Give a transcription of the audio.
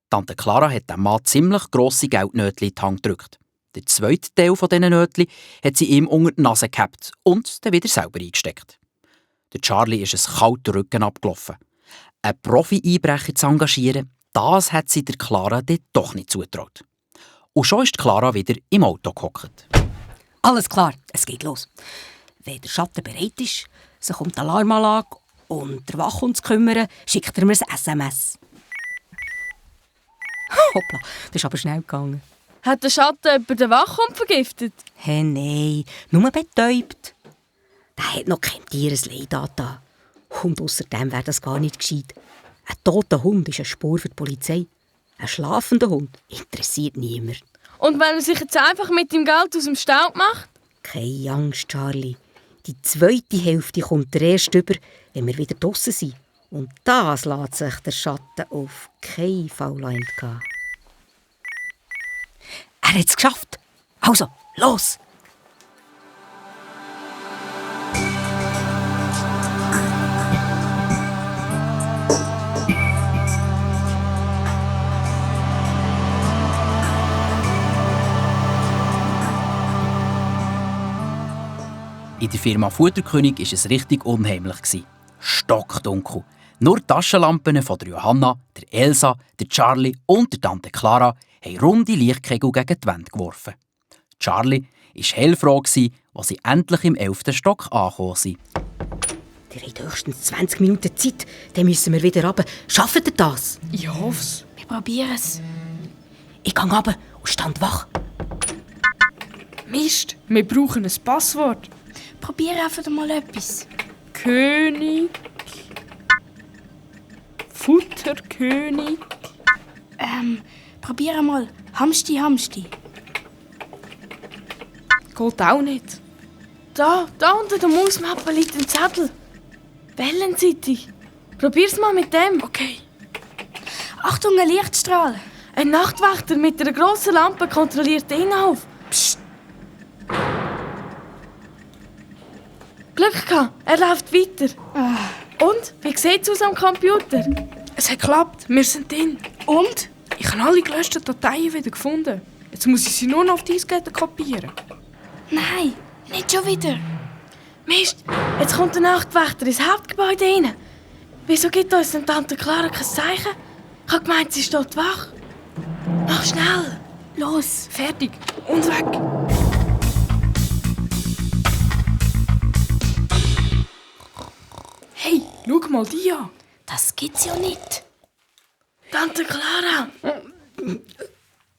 Tante Clara hat dem Mann ziemlich grosse Geldnötchen in die Hand gedrückt. Den zweiten Teil dieser Nötchen hat sie ihm unter die Nase gehabt und dann wieder selber eingesteckt. Der Charlie ist es kalt den Rücken abgelaufen. Einen Profi-Einbrecher zu engagieren, das hat sie der Clara dort doch nicht zugetraut. Und schon ist Clara wieder im Auto gehockt. Alles klar, es geht los. Wenn der Schatten bereit ist, so kommt die Alarmanlage und der Wachhund zu kümmern, schickt er mir ein SMS. Hoppla, das ist aber schnell gegangen. Hat der Schatten über den Wachhund vergiftet? Hey, nein, nur betäubt. Der hat noch kein Tieresleid angetan. Und außerdem wäre das gar nicht gescheit. Ein toter Hund ist eine Spur für die Polizei. Ein schlafender Hund interessiert niemand. Und wenn er sich jetzt einfach mit dem Geld aus dem Staub macht? Keine Angst, Charlie. Die zweite Hälfte kommt er erst über, wenn wir wieder draussen sind. Und das lässt sich der Schatten auf keinen Fall entgehen. Er hat es geschafft. Also, los! In der Firma Futterkönig war es richtig unheimlich. Stockdunkel. Nur die Taschenlampen von der Johanna, der Elsa, der Charlie und der Tante Clara haben runde Lichtkegel gegen die Wand geworfen. Charlie war hellfroh, als sie endlich im 11. Stock angekommen sind. Ihr habt höchstens 20 Minuten Zeit, dann müssen wir wieder runter. Schafft ihr das? Ich hoffe es. Wir probieren es. Ich gehe runter und stand wach. Mist, wir brauchen ein Passwort. Probier einfach mal etwas. König. Futterkönig. Probier mal. Hamsti, Hamsti. Geht auch nicht. Da unter der Mausmappe liegt ein Zettel. Wellenseitig. Probier's mal mit dem. Okay. Achtung, ein Lichtstrahl. Ein Nachtwächter mit einer grossen Lampe kontrolliert den Innenhof. Psst. Glück gehabt, er läuft weiter. Und? Wie sieht's aus am Computer? Es hat geklappt, wir sind drin. Und? Ich habe alle gelöschten Dateien wieder gefunden. Jetzt muss ich sie nur noch auf die Diskette kopieren. Nein, nicht schon wieder. Mist, jetzt kommt der Nachtwächter ins Hauptgebäude rein. Wieso gibt uns denn Tante Clara kein Zeichen? Ich habe gemeint, sie steht wach. Mach schnell. Los. Fertig und weg. Hey, schau mal die an. Das gibt's ja nicht. Tante Clara,